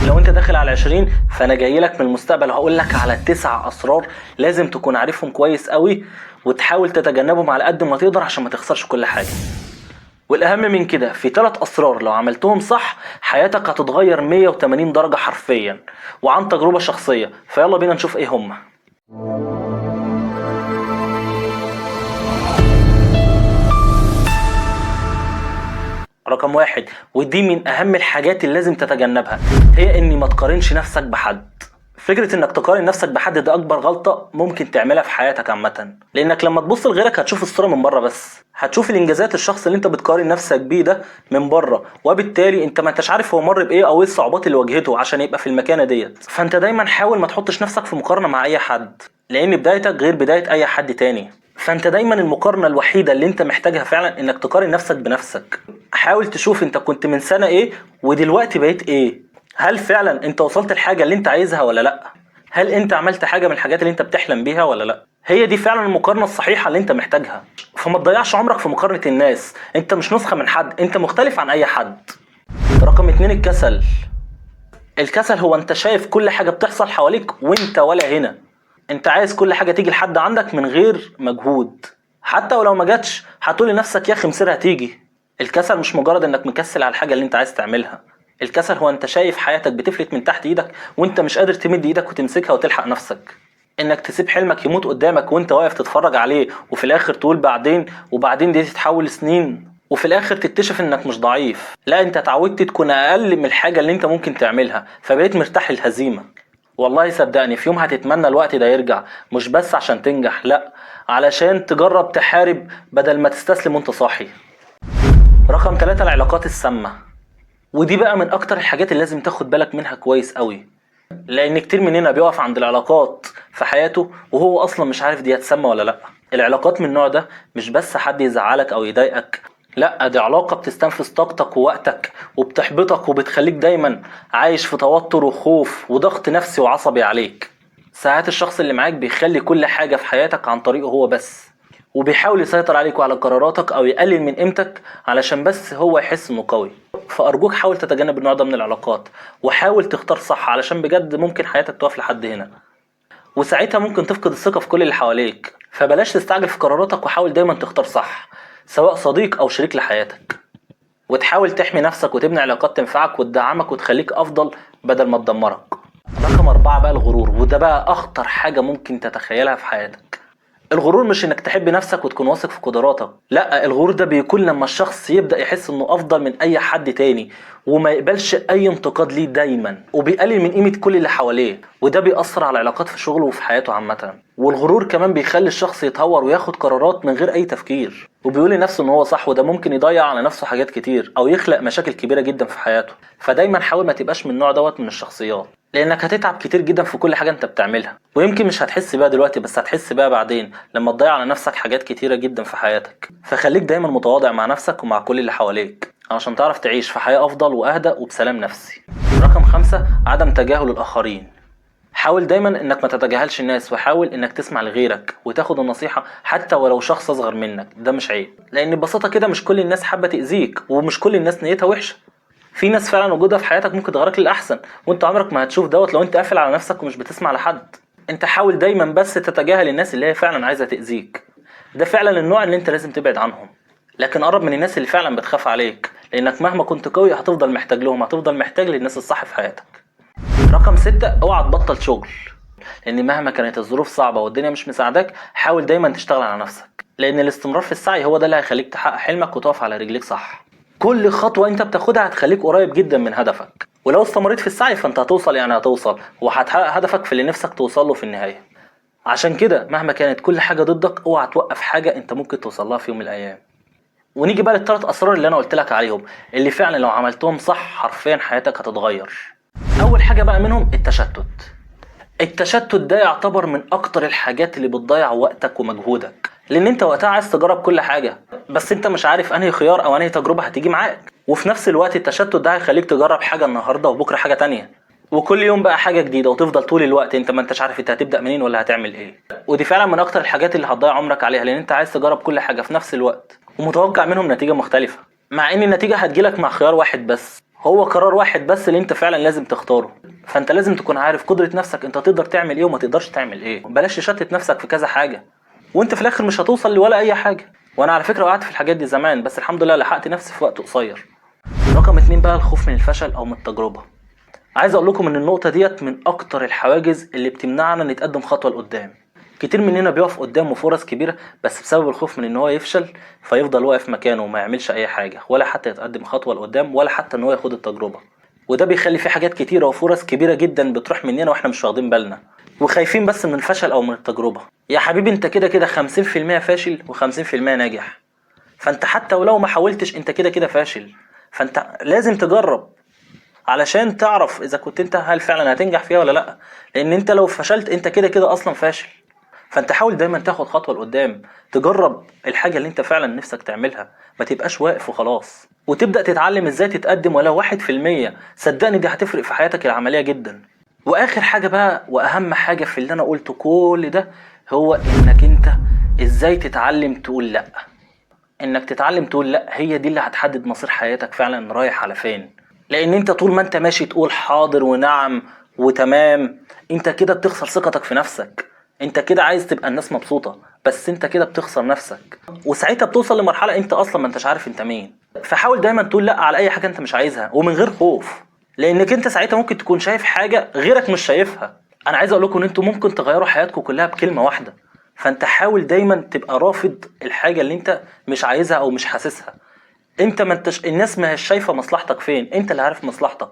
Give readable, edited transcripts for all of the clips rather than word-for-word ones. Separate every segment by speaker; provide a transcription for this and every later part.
Speaker 1: لو انت داخل على 20 فانا جاي لك من المستقبل وهقول لك على 9 اسرار لازم تكون عارفهم كويس قوي وتحاول تتجنبهم على قد ما تقدر عشان ما تخسرش كل حاجة. والاهم من كده في 3 اسرار لو عملتهم صح حياتك هتتغير 180 درجة حرفيا وعن تجربة شخصية. فيلا بينا نشوف ايه هما. رقم 1، ودي من اهم الحاجات اللي لازم تتجنبها، هي ان ما تقارنش نفسك بحد. فكرة انك تقارن نفسك بحد ده اكبر غلطة ممكن تعملها في حياتك عامة، لانك لما تبص لغيرك هتشوف الصورة من بره بس، هتشوف الانجازات الشخص اللي انت بتقارن نفسك بيه ده من بره، وبالتالي انت ما انتش عارف هو مر بايه او ايه الصعوبات اللي واجهته عشان يبقى في المكانة ديت. فانت دايما حاول ما تحطش نفسك في مقارنة مع اي حد، لان بدايتك غير بداية اي حد تاني. فانت دايما المقارنة الوحيدة اللي انت محتاجها فعلا انك تقارن نفسك بنفسك. حاول تشوف انت كنت من سنة ايه ودلوقتي بقيت ايه، هل فعلا انت وصلت الحاجة اللي انت عايزها ولا لا، هل انت عملت حاجة من الحاجات اللي انت بتحلم بيها ولا لا. هي دي فعلا المقارنة الصحيحة اللي انت محتاجها. فما تضيعش عمرك في مقارنة الناس، انت مش نسخة من حد، انت مختلف عن اي حد. رقم 2، الكسل. الكسل هو انت شايف كل حاجة بتحصل حواليك وانت ولا هنا، انت عايز كل حاجة تيجي لحد عندك من غير مجهود، حتى ولو ما جاتش هتقول لنفسك يا اخي مصيرها هتيجي. الكسل مش مجرد انك مكسل على الحاجة اللي انت عايز تعملها، الكسل هو انت شايف حياتك بتفلت من تحت ايدك وانت مش قادر تمد ايدك وتمسكها وتلحق نفسك. انك تسيب حلمك يموت قدامك وانت واقف تتفرج عليه وفي الاخر تقول بعدين، وبعدين دي تتحول لسنين، وفي الاخر تكتشف انك مش ضعيف، لا انت اتعودت تكون اقل من الحاجة اللي انت ممكن تعملها فبقيت مرتاح للهزيمة. والله صدقني في يوم هتتمنى الوقت ده يرجع، مش بس عشان تنجح، لا علشان تجرب تحارب بدل ما تستسلم وانت صاحي. رقم 3، العلاقات السامة. ودي بقى من اكتر الحاجات اللي لازم تاخد بالك منها كويس قوي، لان كتير مننا بيقف عند العلاقات في حياته وهو اصلا مش عارف دي هتسمى ولا لا. العلاقات من النوع ده مش بس حد يزعلك او يضايقك، لا دي علاقة بتستنفذ طاقتك ووقتك وبتحبطك وبتخليك دايما عايش في توتر وخوف وضغط نفسي وعصبي عليك. ساعات الشخص اللي معاك بيخلي كل حاجة في حياتك عن طريقه هو بس، وبيحاول يسيطر عليك وعلى قراراتك او يقلل من قيمتك علشان بس هو يحس انه قوي. فارجوك حاول تتجنب النوع ده من العلاقات وحاول تختار صح، علشان بجد ممكن حياتك تقف لحد هنا، وساعتها ممكن تفقد الثقة في كل اللي حواليك. فبلاش تستعجل في قراراتك وحاول دايما تختار صح، سواء صديق او شريك لحياتك، وتحاول تحمي نفسك وتبني علاقات تنفعك وتدعمك وتخليك افضل بدل ما تدمرك. رقم 4 بقى الغرور، وده بقى اخطر حاجة ممكن تتخيلها في حياتك. الغرور مش انك تحب نفسك وتكون واثق في قدراتك، لا الغرور ده بيكون لما الشخص يبدأ يحس انه افضل من اي حد تاني وما يقبلش اي انتقاد ليه دايما، وبيقلل من قيمة كل اللي حواليه، وده بيأثر على العلاقات في شغله وفي حياته عامة. والغرور كمان بيخلي الشخص يتهور وياخد قرارات من غير اي تفكير، وبيقول لنفسه ان هو صح، وده ممكن يضيع على نفسه حاجات كتير او يخلق مشاكل كبيرة جدا في حياته. فدايما حاول ما تبقاش من النوع دوت من الشخصيات، لانك هتتعب كتير جدا في كل حاجة انت بتعملها، ويمكن مش هتحس بيها دلوقتي بس هتحس بيها بعدين لما تضيع على نفسك حاجات كتيرة جدا في حياتك. فخليك دايما متواضع مع نفسك ومع كل اللي حواليك علشان تعرف تعيش في حياة افضل واهدى وبسلام نفسي. رقم 5، عدم تجاهل الاخرين. حاول دايما انك ما تتجاهلش الناس، وحاول انك تسمع لغيرك وتاخد النصيحة حتى ولو شخص اصغر منك، ده مش عيب، لان ببساطة كده مش كل الناس حابة تأذيك ومش كل الناس نيتها وحشة. في ناس فعلا وجودها في حياتك ممكن تغيرك للأحسن، وانت عمرك ما هتشوف دوت لو انت قافل على نفسك ومش بتسمع لحد. انت حاول دايما بس تتجاهل الناس اللي هي فعلا عايزة تأذيك، ده فعلا النوع اللي انت لازم تبعد عنهم. لكن قرب من الناس اللي فعلا بتخاف عليك، لانك مهما كنت قوي هتفضل محتاج لهم، هتفضل محتاج للناس الصح في حياتك. رقم 6، اوعى تبطل شغل، لان مهما كانت الظروف صعبة والدنيا مش مساعداك حاول دايما تشتغل على نفسك، لان الاستمرار في السعي هو ده اللي هيخليك تحقق حلمك وتقف على رجليك صح. كل خطوة انت بتاخدها هتخليك قريب جدا من هدفك، ولو استمريت في السعي فانت هتوصل، يعني هتوصل وهتحقق هدفك في اللي نفسك توصل له في النهاية. عشان كده مهما كانت كل حاجة ضدك اوعى توقف حاجة انت ممكن توصل لها في يوم من الايام. ونيجي بقى للثلاث اسرار اللي انا قلت لك عليهم، اللي فعلا لو عملتهم صح حرفيا حياتك هتتغير. اول حاجة بقى منهم التشتت. التشتت ده يعتبر من اكتر الحاجات اللي بتضيع وقتك ومجهودك، لان انت وقتها عايز تجرب كل حاجة بس انت مش عارف انهي خيار او انهي تجربة هتيجي معاك. وفي نفس الوقت التشتت ده هيخليك تجرب حاجة النهاردة وبكرة حاجة تانية، وكل يوم بقى حاجة جديدة، وتفضل طول الوقت انت ما انتش عارف انت هتبدأ منين ولا هتعمل ايه. ودي فعلا من اكتر الحاجات اللي هتضيع عمرك عليها، لان انت عايز تجرب كل حاجة في نفس الوقت ومتوقع منهم نتيجة مختلفة. مع ان النتيجة هتجيلك مع خيار واحد بس، هو قرار واحد بس اللي انت فعلا لازم تختاره. فانت لازم تكون عارف قدرة نفسك، انت تقدر تعمل ايه وما تقدرش تعمل ايه. بلاش تشتت نفسك في كذا حاجة وانت في الاخر مش هتوصل لولا اي حاجة. وانا على فكرة وقعت في الحاجات دي زمان، بس الحمد لله لحقت نفسي في وقت قصير. رقم 2 بقى الخوف من الفشل او من التجربة. عايز اقول لكم ان النقطة ديت من اكتر الحواجز اللي بتمنعنا نتقدم خطوة لقدام. كتير مننا بيقف قدامه فرص كبيرة، بس بسبب الخوف من ان هو يفشل فيفضل واقف مكانه وما يعملش اي حاجة، ولا حتى يتقدم خطوة لقدام، ولا حتى ان هو ياخد التجربة. وده بيخلي في حاجات كتيرة وفرص كبيرة جدا بتروح مننا واحنا مش واخدين بالنا، وخايفين بس من الفشل او من التجربة. يا حبيبي انت كده كده 50% فاشل و50% ناجح، فانت حتى ولو ما حاولتش انت كده كده فاشل. فانت لازم تجرب علشان تعرف اذا كنت انت هل فعلا هتنجح فيها ولا لا، لان انت لو فشلت انت كده كده اصلا فاشل. فانت حاول دايما تاخد خطوة لقدام، تجرب الحاجة اللي انت فعلا نفسك تعملها، ما تبقاش واقف وخلاص، وتبدا تتعلم ازاي تتقدم ولو 1%. صدقني دي هتفرق في حياتك العملية جدا. واخر حاجة بقى واهم حاجة في اللي انا قلته كل ده، هو انك انت ازاي تتعلم تقول لا. انك تتعلم تقول لا هي دي اللي هتحدد مصير حياتك فعلا رايح على فين. لان انت طول ما انت ماشي تقول حاضر ونعم وتمام، انت كده بتخسر ثقتك في نفسك. انت كده عايز تبقى الناس مبسوطة، بس انت كده بتخسر نفسك، وساعتها بتوصل لمرحلة انت اصلا ما انتش عارف انت مين. فحاول دايما تقول لا على اي حاجة انت مش عايزها ومن غير خوف، لانك انت ساعتها ممكن تكون شايف حاجة غيرك مش شايفها. انا عايز اقول لكم ان انتوا ممكن تغيروا حياتكم كلها بكلمة واحدة. فانت حاول دايما تبقى رافض الحاجة اللي انت مش عايزها او مش حاسسها. انت ما انتش، الناس ما هيش شايفة مصلحتك فين، انت اللي عارف مصلحتك.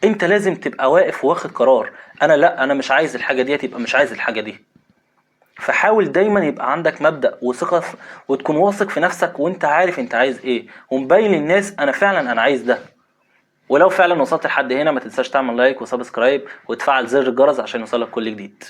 Speaker 1: انت لازم تبقى واقف واخد قرار، انا لا، انا مش عايز الحاجة دي، يبقى مش عايز الحاجة دي. فحاول دايما يبقى عندك مبدأ وثقة وتكون واثق في نفسك وانت عارف انت عايز ايه، ومبين للناس انا فعلا انا عايز ده. ولو فعلا وصلت لحد هنا ما تنساش تعمل like و subscribe وتفعل زر الجرس عشان يوصلك كل جديد.